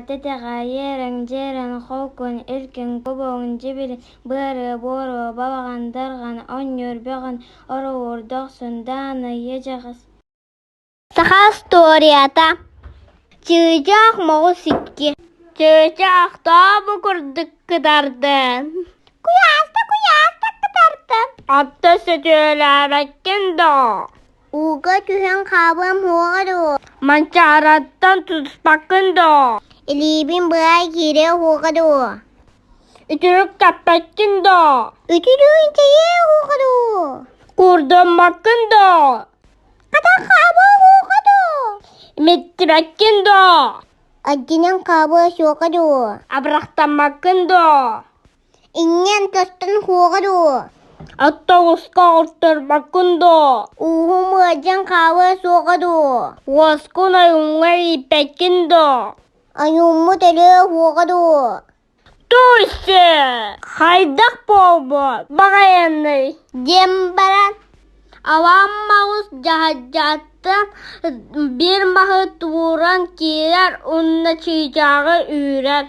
Тэтэҕэ, Иэрэҥ-дьиэрэҥ, Холкун, Илкин, Кубуҥ, Дьибилин, Быары, Буору, Балаҕан, Дарҕан, Онньуур, Бөҕөн, Ороһуур, Дохсун, Даана, Иэдьэҕэс Саха остуоруйата Чыычаах моҕус икки Чыычаах тоҕо бу курдук кытардын? Куйааста куйааста кытардын Атта сөтүөлээбэккин доо Ууга түһэн хаалыам суоҕа дуо? Манчаараттан тутуспаккын доо Илиибин быһа киириэ суоҕа дуо? Үтүрүк тэппэккин доо Үтүрүн тэйиэ суоҕа дуо? Куурдуммаккын доо Хата хаабыа суоҕа дуо? Имиттибэккин доо Ардынан хаабыа суоҕа дуо? Абырахтаммаккын доо Инньэн тостон суоҕа дуо? Автобуска оҕустарбаккын доо Ууһум ыалдьан хаалыа суоҕа дуо? Уоскун ойууҥҥа ииппэккин доо Ойууммут өлүө суоҕа дуо? Туй-се! Хайдах буолбут баҕайыный? Диэн баран Алаан Маҕыс дьаһайдьаттан биир маһы тууран киирэр уонна чыычааҕы үүрэр.